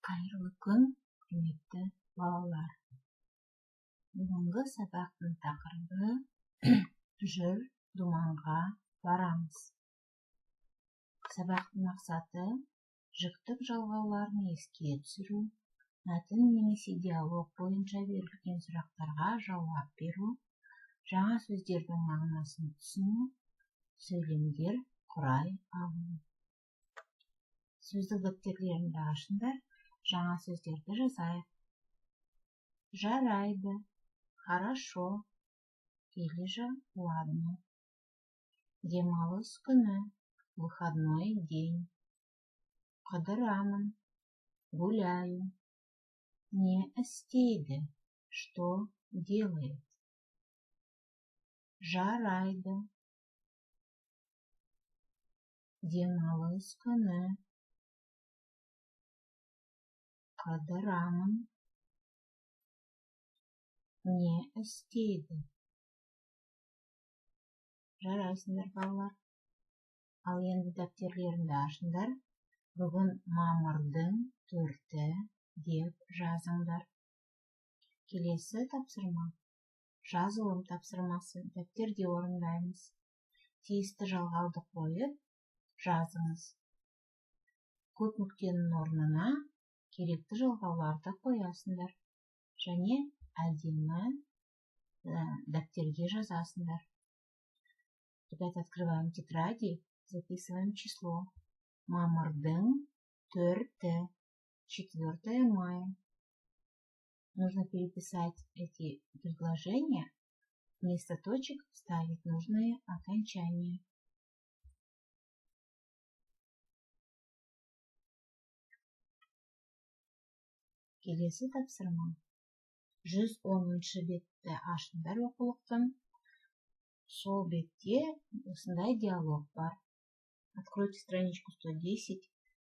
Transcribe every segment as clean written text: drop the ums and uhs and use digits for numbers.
Қайырлы күн, құрметті балалар! Бүгінгі сабақтың тақырыбы: «Жүр, думанға барамыз». Сабақтың мақсаты: жіктік жалғауларын еске түсіру, мәтін немесе диалог бойынша берілген сұрақтарға жауап беру, жаңа сөздердің мағынасын түсіну, сөйлемдер құрай алу. Сөздік дәптерлеріңді ашыңдар, жаңа сөздерді жазайық. Жарайды — хорошо или же ладно. Демалыс күні — выходной день. Қыдырамын — гуляю. Не істейді — что делает. Жарайды. Демалыс күні. Қыдырамын. Не істейді? Жарайсыңдар, балалар! Ал енді дәптерлеріңді ашыңдар. «Бүгін мамырдың 4-і» деп жазыңдар. Келесі тапсырма — жазылым тапсырмасы. Дәптерде орындаймыз. Тиісті жалғауды қойып жазыңыз. Көп нүктенің орнына керекті жалғауларды қоясыңдар және әдемі дәптерге жазасыңдар. Ребята, открываем тетради, записываем число. Мамырдың 4-і — 4 мая. Нужно переписать эти предложения, вместо точек ставить нужные окончания. Келесі тапсырма. 110-шы бетті ашыңдар оқулықтың. Сол бетте осындай диалог бар. Откройте страничку 110.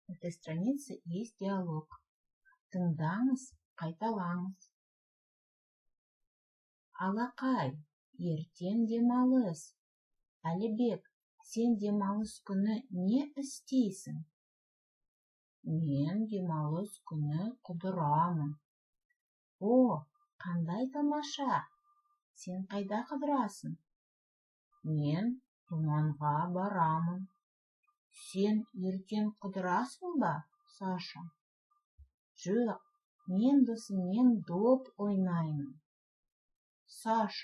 На этой странице есть диалог. Тыңдаңыз, қайталаңыз. Алақай, ертең демалыс. Әлібек, сен демалыс күні не істейсің? Мен демалыс күні қыдырамын. О, қандай тамаша! Сен қайда қыдырасың? Мен думанға барамын. Сен ертең қыдырасың ба, Саша? Жоқ, мен досыммен доп ойнаймын. Саш,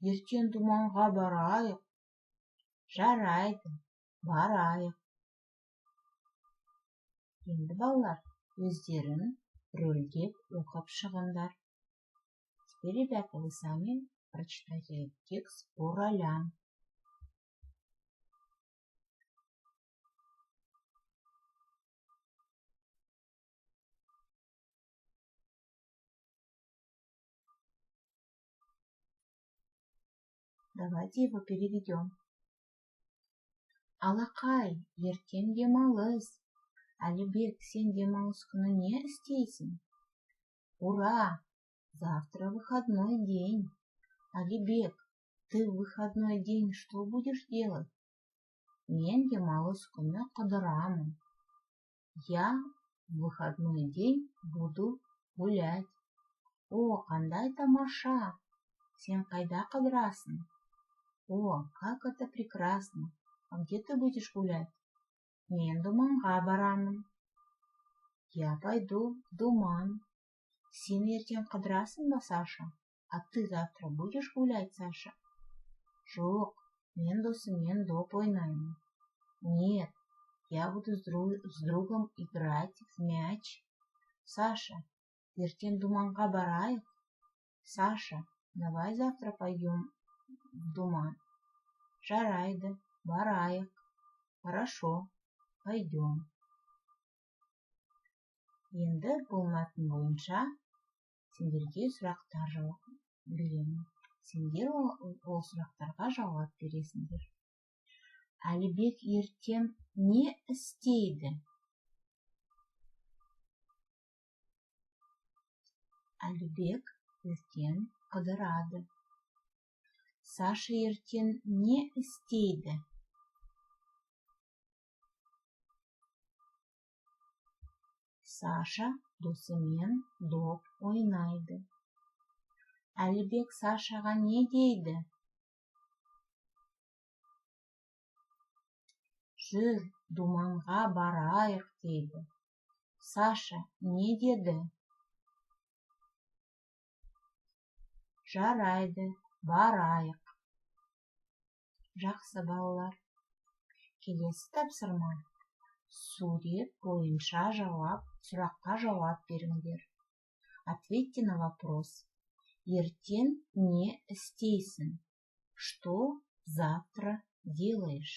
ертең думанға барайық. Жарайды, барайық. Енді, балалар, өздерің рөлдеп оқып шығыңдар. Теперь, ребята, вы сами прочитайте текст по ролям. Давайте его переведем. Алақай, ертең демалыс. Әлібек, сен демалыс күні не істейсің? Ура! Завтра выходной день. Алибек, ты в выходной день что будешь делать? Мен демалыс күні қыдырамын. Я в выходной день буду гулять. О, қандай тамаша! Сен қайда қыдырасың? О, как это прекрасно! А где ты будешь гулять? Мен думанға барамын. Я пойду в думан. Сен ертең қыдырасың ба, Саша? А ты завтра будешь гулять, Саша? Жоқ, мен досыммен доп ойнаймын. Нет, я буду с другом играть в мяч. Саша, ертең думанға барайық. Саша, давай завтра пойдем в думан. Жарайды, барайық. Хорошо, пойдем. Енді бұл мәтін бойынша сендерге сұрақтар беремін. Сендер ол сұрақтарға жауап бересіңдер. Әлібек ертең не істейді? Әлібек ертең қыдырады. Саша ертең не істейді? Саша досымен доп ойнайды. Әлібек Сашаға не дейді? Жүр, думанға барайық дейді. Саша не деді? Жарайды, барайық. Жақсы, балалар. Келесі тапсырма. Сурет бойынша сұраққа жауап беріңдер. Ответьте на вопрос. Ертең не істейсің? Что завтра делаешь?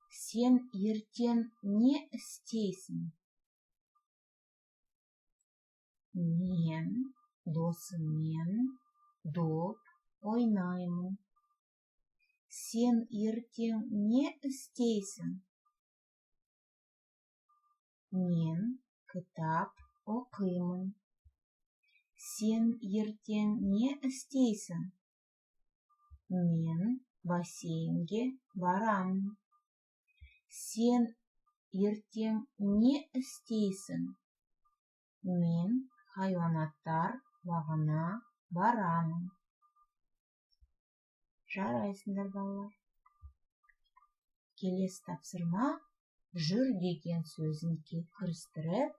Сен ертең не істейсің? Мен досыммен доп ойнаймын. Сен ертең не істейсің? Мен кітап оқимын. Сен ертең не істейсің? Мен бассейнге барамын. Сен ертең не істейсің? Мен хайуанаттар бағына барамын. Жарайсыңдар, балалар. Келесі тапсырма жүр деген сөзін кірістіріп,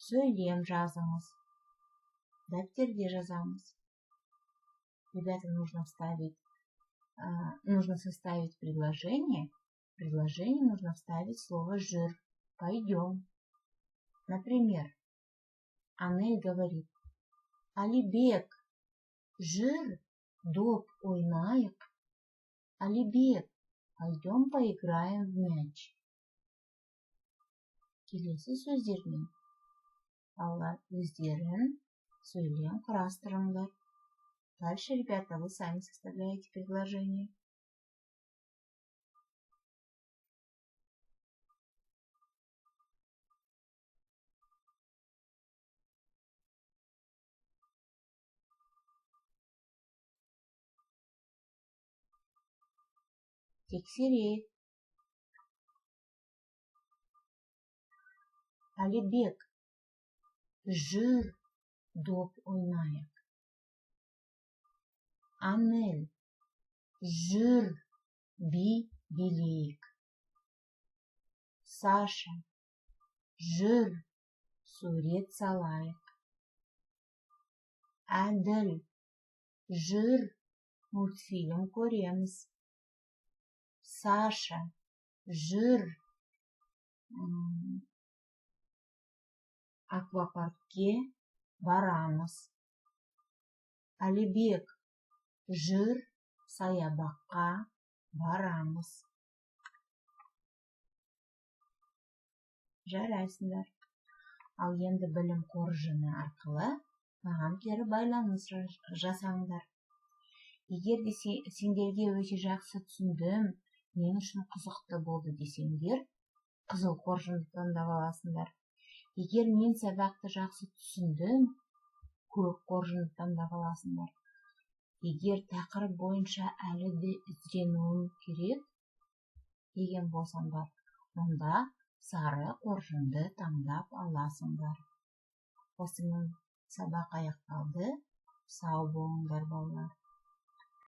сөйлем жазыңыз. Дәптерге жазамыз. Ребята, нужно составить предложение. В предложение нужно вставить слово «жүр». Пойдем. Например, Анель говорит: Алибек, жүр, доп ойнайық. Алибек, пойдем поиграем в мяч. Келесі сөздермен балалар өздерін сөйлем құрастырыңдар. Дальше, ребята, вы сами составляете предложение. Тексерейік. Алибек, жүр, доп ойнайық. Анель, жүр, би билейік. Саша, жүр, сурет салайық. Әділ, жүр, мультфильм көреміз. Саша, жүр, аквапаркке барамыз. Алибек, жүр, саябаққа барамыз. Жарайсыңдар. Ал енді білім қоржыны арқылы маған кері байланыс жасаңдар. Егер де сендерге өте жақсы түсіндім, мен үшін қызықты болды десеңдер, қызыл қоржынды таңдап аласыңдар. Егер мен сабақты жақсы түсіндім, көк қоржынды таңдап аласыңдар. Егер тақырып бойынша әлі де ізденуім керек деген болсаңдар, онда сары қоржынды таңдап аласыңдар. Осымен сабақ аяқталды. Сау болыңдар, балалар.